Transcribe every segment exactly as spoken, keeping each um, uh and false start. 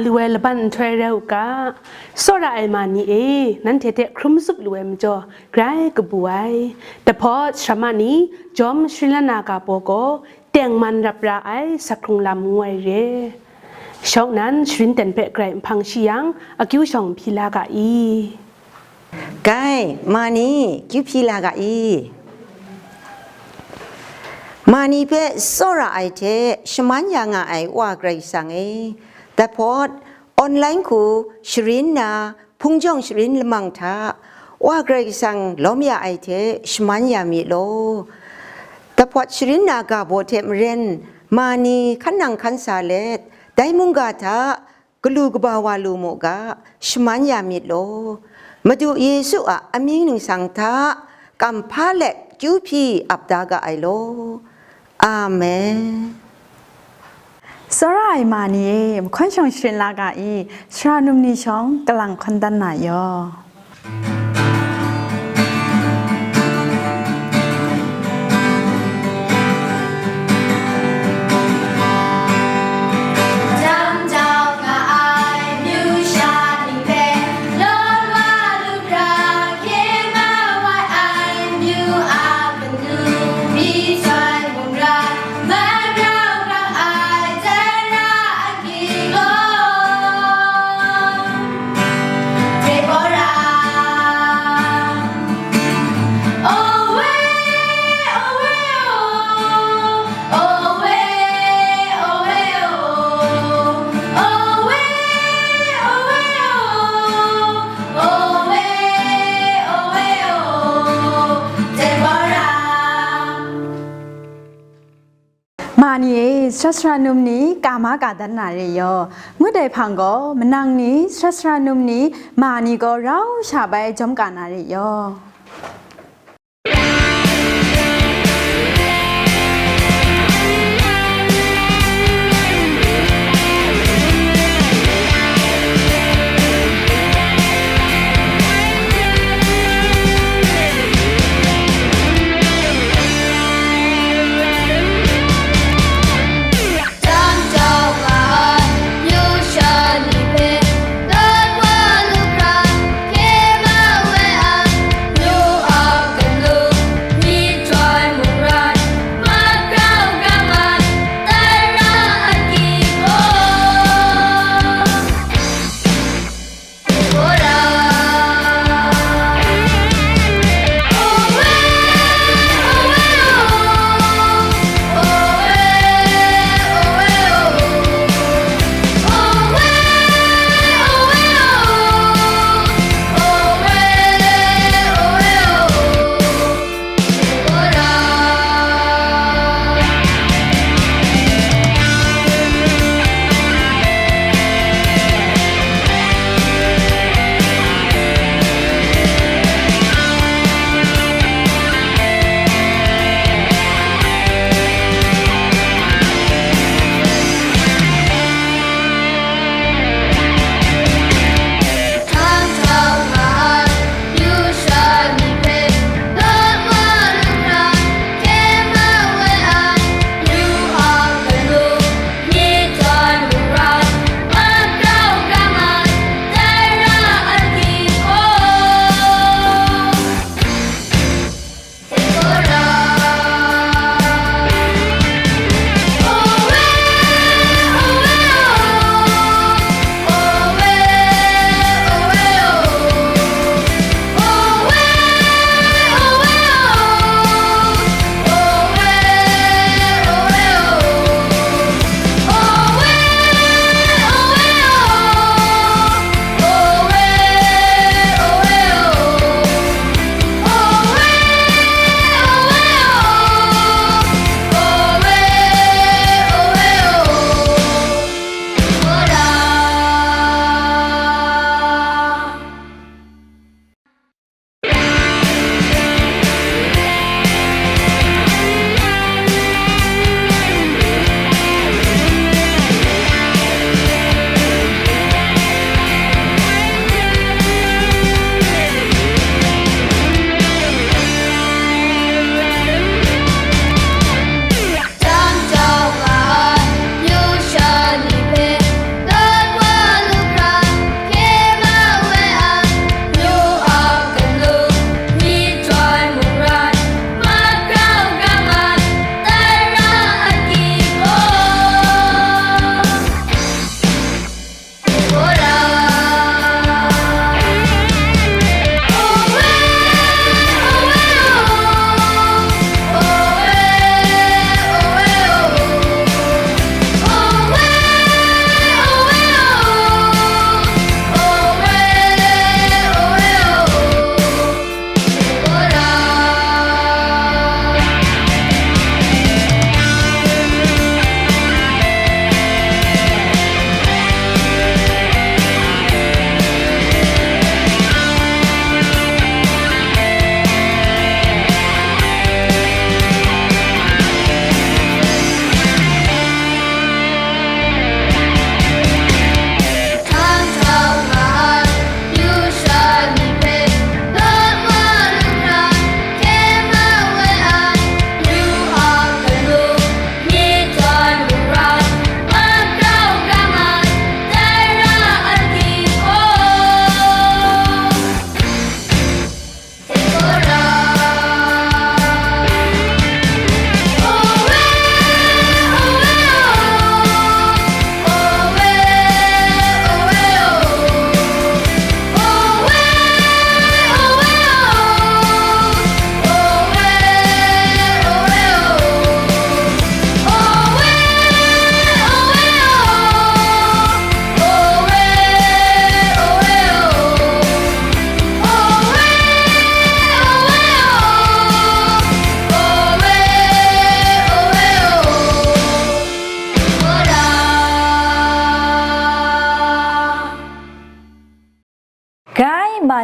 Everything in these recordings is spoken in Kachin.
Lu ai laban nhtoi rai u ga, tsawra ai ma ni e, nanhte hte hkrum zup lu ai majaw, grai kabu ai. Dahpawt, sara ma ni, jawm sharin la na ga baw gaw, tengman rap ra ai, sakhkrung lam ngu ai re. Shawng nnan, sharin ten hpe grai nhpang shi yang, akyu shawng hpyi la ga i. Gai, ma ni, kyu hpyi la ga i. Ma ni hpe tsawra ai hte shaman ya nga ai Wa Karai Kasang e, dahpawt, online hku sharin na, hpung jawng sharin lamang hta, Wa Karai Kasang lawm ya ai hte shaman ya mi law. Dahpawt sharin na ga baw hte maren, ma ni hkan nang hkan sa let, dai mungga hta, galu kaba wa lu mu ga, shaman ya myit law. Madu Yesu a amying ningsang hta, kam hpa let kyu hpyi ap da ga ai law. Amen. Tsawra ai ma ni e, mahkawn shawng sharin la ga i, sara num ni shawng kalang hkawn dan na yaw. Ma ni e, sara sara num ni, ka ma ka dan na re yaw. Ngut ai hpang gaw, manang ni, sara sara num ni, ma ni gaw rau sha bai jawm ka na re yaw.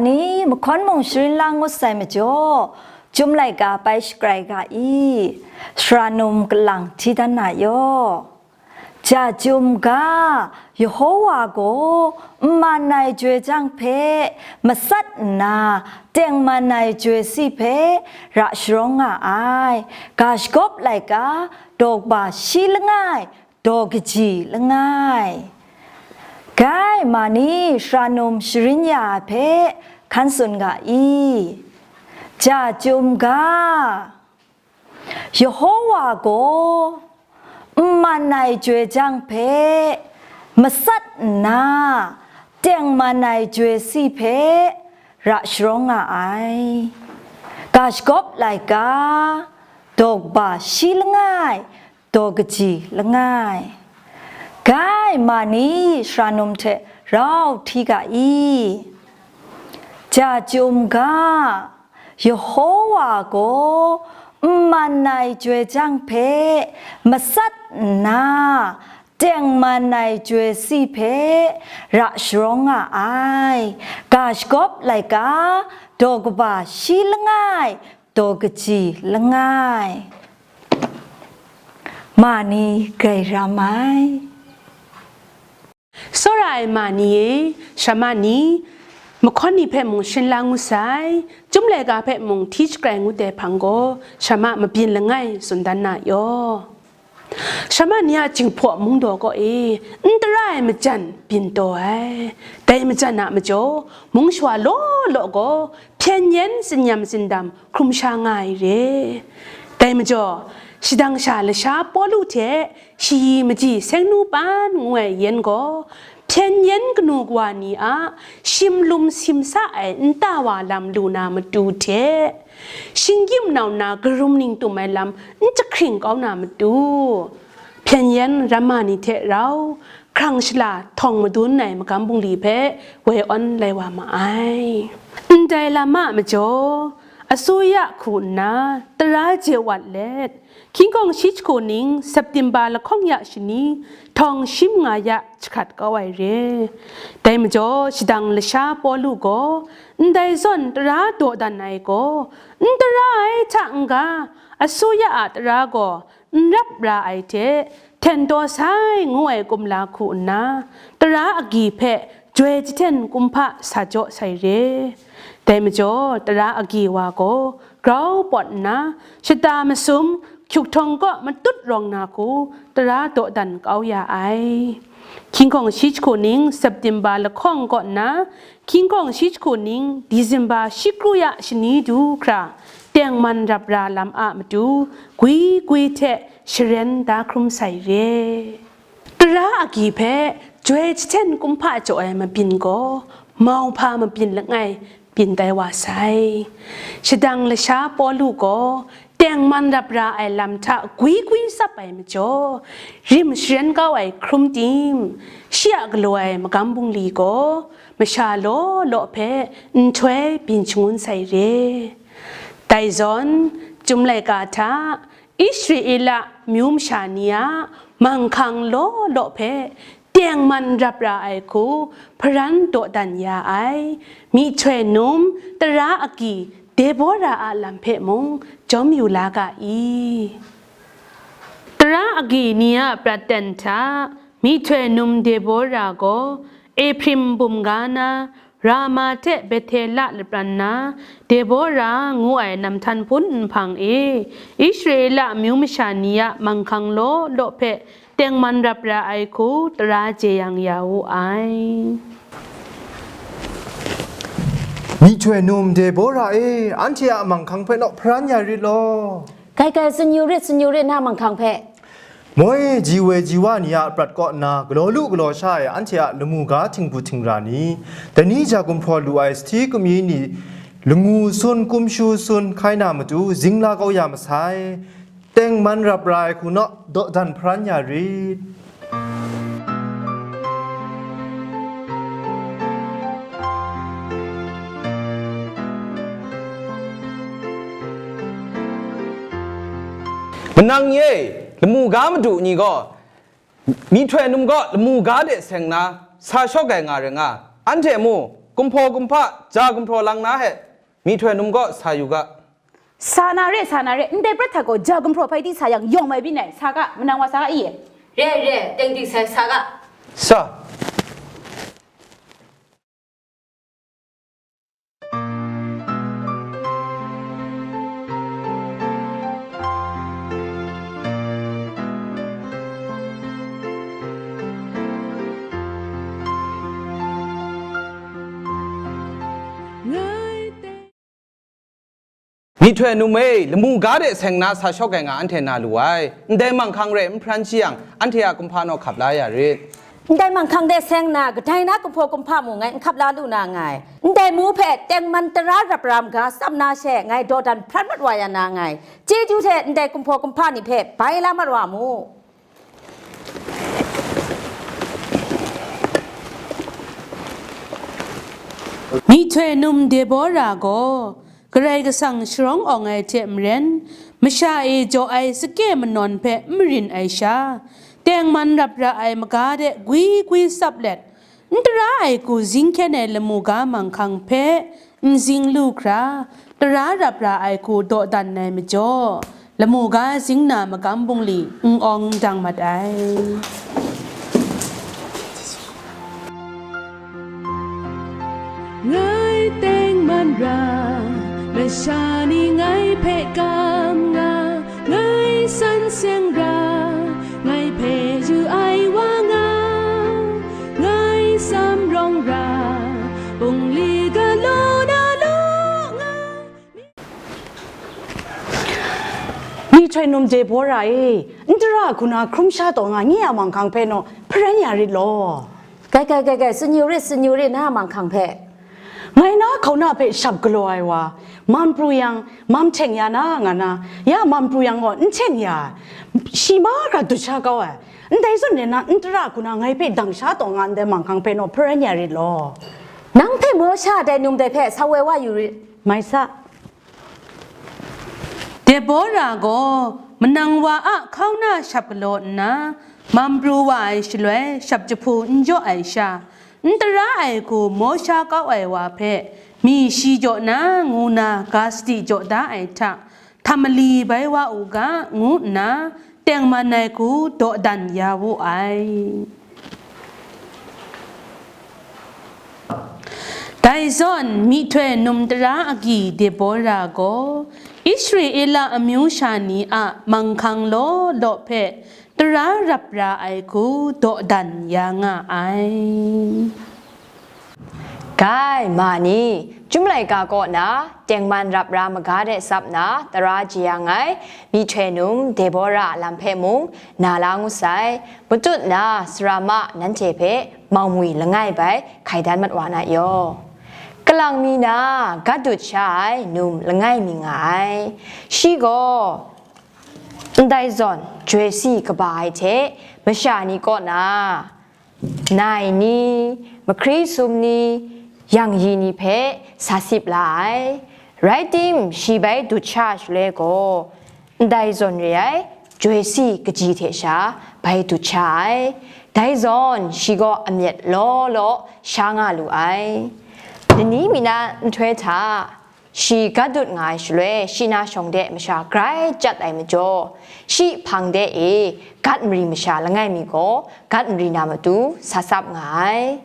Ni mahkawn mung sharin la ngut sai majaw, Chyum laika bai shakrai ga i, sara num kalang hti dan na yaw. Ja Chyum ga, Yehowa gaw n man ai joi jang hpe matsat nna, tengman ai joi si hpe ra sharawng nga ai. Ga Shagawp laika daw kaba shi langai, daw kaji langai. Gai ma ni sara num sharin ya ai hpe hkan tsun ga i? Ja Chyum ga, Yehowa gaw n man ai joi jang hpe matsat nna, tengman ai joi si hpe ra sharawng nga ai. Ga Shagawp laika daw kaba shi langai, daw kaji langai. Gai ma ni sara num hte rau hti ga i? Ja Chyum ga, Yehowa gaw n man ai joi jang hpe matsat nna, tengman ai joi si hpe ra sharawng nga ai. Ga Shagawp laika daw kaba shi langai, daw kaji langai. Ma ni grai ram ai. Tsawra ai ma ni e, sara ma ni, mahkawn ni hpe mung sharin la ngut sai, Chyum laika hpe mung hti shakrai ngut ai hpang gaw, sara ma mabyin langai tsun dan na yaw. Sara ma ni a Jinghpaw mungdaw kaw e, n tara ai majan byin taw ai. Dai majan a majaw, mung shawa law law gaw, hpyen yen tsinyam tsindam hkrum sha nga ai re. Dai majaw, shadang sha lasha Pawlu hte shayi maji sengnu pan ngu ai yen gaw, hpyen yen kanu kawa ni a shim lum sim sa ai nta wa lam lu na matu hte, shinggyim nau nna karum ning tum ai lam n jahkring kau na matu, hpyen yen ramma ni hte rau hkrang shala htawng madun ai magam bungli hpe woi awn lai wa ma ai. Ndai lam a majaw, asuya hku nna tara je wat let, hkying hkawng shi jahku ning September lahkawng ya shani htawng shi manga ya jahkrat kau ai re. Dai majaw, shadang lasha Pawlu gaw, ndai zawn tara dawdan ai gaw, n tara ai hta n-ga, asuya a tara gaw n rap ra ai hte, hten taw sai ngu ai kumla hku nna, tara agyi hpe joi jahten kumhpa sa jaw sai re. Dai majaw, tara agyi wa gaw grau pawt nna, shata masum hkyuk htawng kaw matut rawng na hku tara dawdan kau ya ai. Hkying hkawng shi jahku ning September lahkawng kaw nna, hkying hkawng shi jahku ning December shi kru ya shani du hkra, tengman rap ra lam a matu, gwi gwi hte sharen da hkrum sai re. Tara agyi hpe joi jahten kumhpa jaw ai mabyin gaw, mauhpa mabyin langai byin tai wa sai. Shadang lasha Pawlu gaw tengman rap ra ai lam hta gwi gwi tsap ai majaw, rim sharen kau ai hkrum tim, shi a galaw ai magam bungli gaw masha law law hpe nhtoi byin shangun sai re. Dai zawn, Chyum laika hta Israela myu masha ni a manghkang law law hpe tengman rap ra ai hku hparan dawdan ya ai, myihtoi num tara agyi Debora a lam hpe mung jawm yu la ga i? Tara agyi ni a prat ten hta, myihtoi num Debora gaw Ehpraim bum ga na, Rama hte Bethela lapran na, Debora ngu ai namhtan hpun nhpang e, Israela amyu masha ni a manghkang law law hpe tengman rap ra ai hku tara jeyang ya wu ai. Myihtoi num Debora e, anhte a manghkang hpe naw hparan ya rit law. Kai kai, tsun yu rit, tsun yu rit, na manghkang hpe. Moi, ji woi ji wa ni a prat kaw nna galaw lu galaw sha ai anhte a lamu ga htingbu htingra ni, dai ni ja gumhpraw lu ai sahti kumyi ni, lamu sun, kumshu sun hkai na matu zingla kau ya masai, tengman rap ra ai hku naw dawdan hparan ya rit. Manang ye, lamu ga madu ni gaw, myihtoi num gaw lamu ga de seng na, sa shawk ai nga rai nga, anhte mu, Kumhpaw kumhpa, ja gumhpraw lang na he, myihtoi num gaw sa yu ga. Sa na re, sa na re, ndai prat hta gaw ja gumhpraw hpai di sa yang yawng mai byin ai, sa ga, manang wa sa ga i? Re, re, teng dik sai, sa ga. Sa. Myihtoi num e, lamu ga de seng na sa shawk ai nga anhte na lu ai. Ndai manghkang rai n hparan shi yang, anhte a kumhpa naw hkap la ya rit. Ndai manghkang de seng na, kadai na kumhpaw kumhpa mung ngai n hkap la lu na nngai. Ndai mu hpe tengman tara rap ra maga tsap na she, ngai dawdan hprat mat wa ya na nngai. Chyeju hte ndai kumhpaw kumhpa ni hpe bai la mat wa mu. Myihtoi num Debora gaw Karai Kasang sharawng awng ai hte maren, masha e jaw ai sakyawng manawn hpe n marin ai sha, tengman rap ra ai maga de gwi gwi tsap let, n tara ai hku zing hkyen ai lamu ga manghkang hpe n zing lu hkra, tara rap ra ai hku dawdan ai majaw, lamu ga zing na magam bungli n awng dang mat ai. Ngai tengman ra, masha ni ngai hpe kam nga, ngai san seng ra, ngai hpe yu ai wa nga, ngai sam rawng ra, bungli galaw na lu nga. Myihtoi num Debora e, n tara hku na hkrum sha taw nga nye a manghkang hpe naw hparan ya rit law. Gai, gai, gai, gai, tsun yu rit, tsun yu rit, na a manghkang hpe. Ngai na hkauna hpe shap galaw ai wa, mam pru yang, mam hteng ya na nga na, ya mam pru yang gaw n hteng ya, shi mahkra dut sha kau ai. Ndai zawn e na n tara hku na ngai hpe dang sha taw nga ndai manghkang hpe naw hparan ya rit law. Nang hpe Mawsha dai num dai hpe sa woi wa yu rit. Mai sa. Debora gaw manang wa a hkauna shap galaw nna, mam pru wa ai shaloi, shap jahpu n jaw ai sha, n tara ai hku Mawsha kau ai wa hpe, mi shi jaw na ngu na ga sadi jaw da ai hta, htam mali bai wa u ga, ngu nna, tengman ai hku dawdan ya wu ai. Dai zawn, myihtoi num tara agyi Debora gaw, Israela amyu sha ni a manghkang law law hpe tara rap ra ai hku dawdan ya nga ai. Gai, ma ni, Chyum laika kaw na, tengman rap ra maga de tsap na, tara jeyang ai, myihtoi num Debora a lam hpe mung na la ngut sai. Matut na, sara ma nanhte hpe mangwi langai bai hkai dan mat wa na yaw. Kalang mi na, gat dut sha ai num langai mi nga ai. Shi gaw, ndai zawn, joi si kaba ai hte, masha ni kaw na, nai ni, mahkri sum ni, yang yi ni hpe sa sip la ai. Rai tim, shi bai dut sha shaloi gaw, ndai zawn re ai, joi si kaji hte sha bai dut sha ai. Dai zawn, shi gaw amyat law law sha nga lu ai. Lani mi na nhtoi hta, shi gat dut nga ai shaloi, shi na shawng de masha grai chyat ai majaw, shi hpang de e gat mari masha langai mi gaw, gat mari na matu sa tsap nga ai.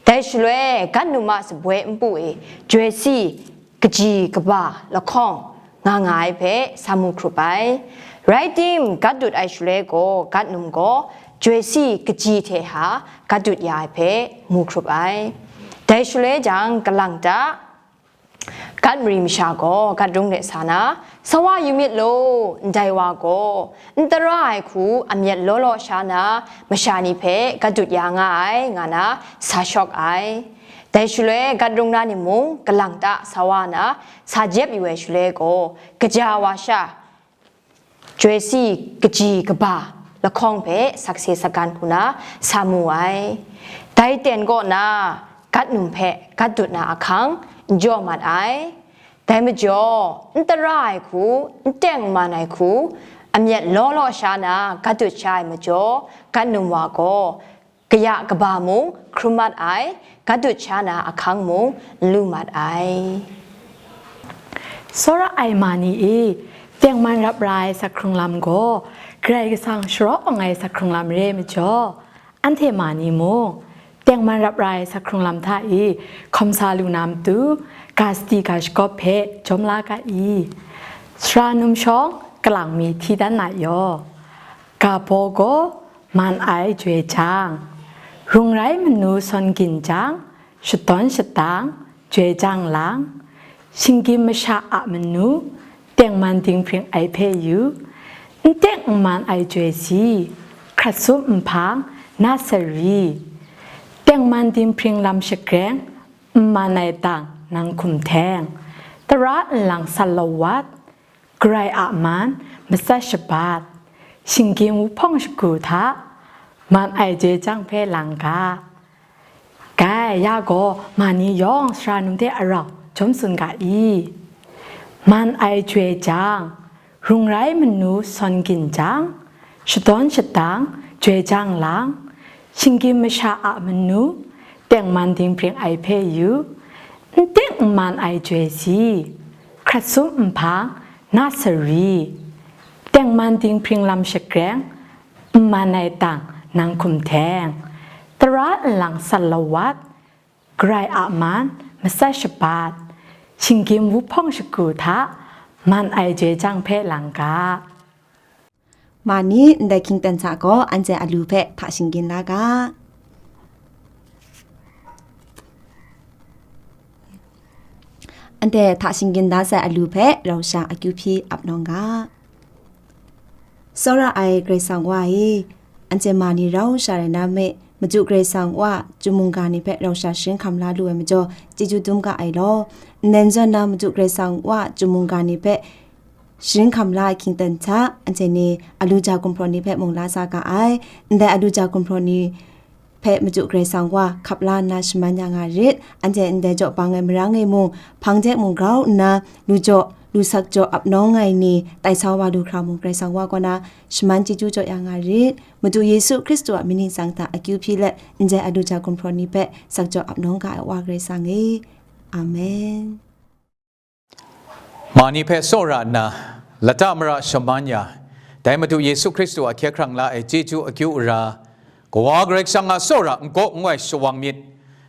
Dai shaloi, gat num a saboi npu e joi si kaji kaba lahkawng nga nga ai hpe sa mu hkrup ai. Rai tim, gat dut ai shaloi gaw, gat num gaw joi si kaji hte ha gat dut ya ai hpe mu hkrup ai. Dai shaloi jang, kalang ta, gat mari masha gaw gat rung de sa na, sa wa yu myit law, ndai wa gaw, n tara ai hku amyat law law sha na, masha ni hpe gat dut ya nga ai, nga na sa shawk ai. Dai shaloi gat rung na ni mung, kalang ta sa wa na, sa jep yu ai shaloi gaw, kaja wa sha, joi si kaji kaba lahkawng hpe sakse sagan hku na sa mu ai. Dai ten kaw na, gat num hpe gat dut na ahkang n jaw mat ai. Dai majaw, n tara ai hku, n teng n man ai hku, amyat law law sha na gat dut sha ai majaw, gat num wa gaw, kaya kaba mung hkrum mat ai, gat dut sha na ahkang mung lu mat ai. Tsawra ai ma ni e, tengman rap ra ai sakhkrung lam gaw, Karai Kasang sharawng ai sakhkrung lam re ai majaw, anhte ma ni mung, tengman rap ra ai sakhkrung lam hta e hkawm sa lu na matu, ga sadi ga shagawp hpe jawm la ga i. Sara num shawng kalang mi hti dan na yaw, ga baw gaw man ai joi jang, rung rai manu sawn gin jang, shadawn shadang, joi jang lang, shinggyim masha a manu, tengman dinghpring ai hpe yu, n teng n man ai joi si, hkrat sum nhpang, na sari, tengman dinghpring lam shagreng, n man ai tang, nang hkum hteng, tara nlang sat lawat, Karai a man, matsat shabat, shinggyim wuhpawng shagu hta, man ai joi jang hpe lang ga. Gai, ya gaw, ma ni yawng sara num hte arau jawm tsun ga i. Man ai joi jang, rung rai manu sawn gin jang, shadawn shadang, joi jang lang, shinggyim masha a manu, tengman dinghpring ai hpe yu, n teng n man ai joi si, hkrat sum nhpang, na sari, tengman dinghpring lam shagreng, n man ai tang, nang hkum hteng, tara nlang sat lawat, Karai a man, matsat shabat, shinggyim wuhpawng shagu hta, man ai joi jang hpe lang ga. Ma ni ndai hkying ten hta gaw anhte alu hpe hta shinggyim la ga. Anhte hta shinggyim da sai alu hpe rau sha akyu hpyi ap nawng ga. Tsawra ai Karai Kasang Wa e, anhte ma ni rau sha rai na me, Madu Karai Kasang Wa chyum mungga ni hpe rau sha sharin hkam la lu ai majaw, chyeju dum ga ai law. Ndai zawn na Madu Karai Kasang Wa chyum mungga ni hpe sharin hkam la ai hkying ten hta, anhte ni alu ja gumhpraw ni hpe mung la sa ga ai. Ndai alu ja gumhpraw ni hpe Madu Karai Kasang Wa hkap la nna shaman ya nga rit. Anhte ndai jaw bang ai marang e mung, hpang de mung grau nna, lu jaw, lu sak jaw ap nawng ai ni tai sa wa lu hkra mung, Karai Kasang Wa kaw na shaman chyeju jaw ya nga rit. Madu Yesu Hkristu a myit ningsang hta akyu hpyi let, ndai alu ja gumhpraw ni hpe sak jaw ap nawng ga ai Wa Karai Kasang e. Amen. Ma ni hpe tsawra nna, lata mara shaman ya, dai Madu Yesu Hkristu a hkye hkrang la ai chyeju akyu ara, Kawa Karai Kasang a tsawra n kaw n wai shawang myit,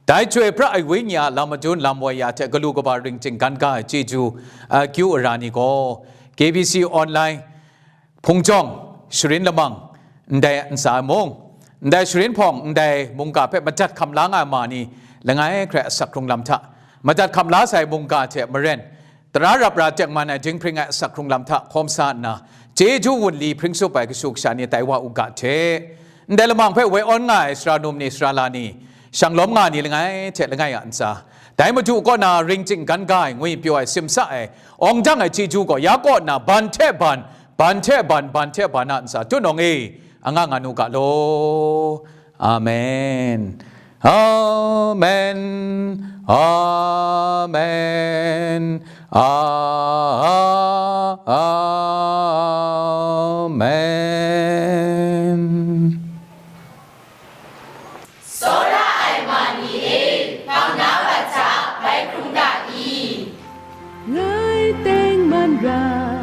dai Chyoi pra ai Wenyi a lam madun lam wai ya hte galu kaba ring chinggan ga ai chyeju akyu ara ni gaw, K B C online, hpung jawng, sharin lamang, ndai ntsa mung, ndai sharin hpawng, ndai mungga hpe madat hkam la nga ai ma ni, langai hkrai asak hkrung lam hta, madat hkam la sai mungga hte maren, tara rap ra tengman ai dinghpring ai asak hkrung lam hta hkawm sa nna, chyeju wunli hpring tsup ai kashu kasha ni tai wa u ga hte, ndai lamang hpe woi awn nga ai sara num ni, sara la ni, shanglawm nga ni langai hte langai a ntsa, dai Madu kaw na ring chinggan ga ai, ngwi pyaw ai, simsa ai, awng dang ai chyeju gaw ya kaw nna ban hte ban, ban hte ban, ban hte ban a ntsa tut nawng e, anga nga nu ga law. Amen. Amen. Amen. A, a, amen. Tsawra ai ma ni e, hpang na bat hta bai hkrung ga i? Ngai teng man ra,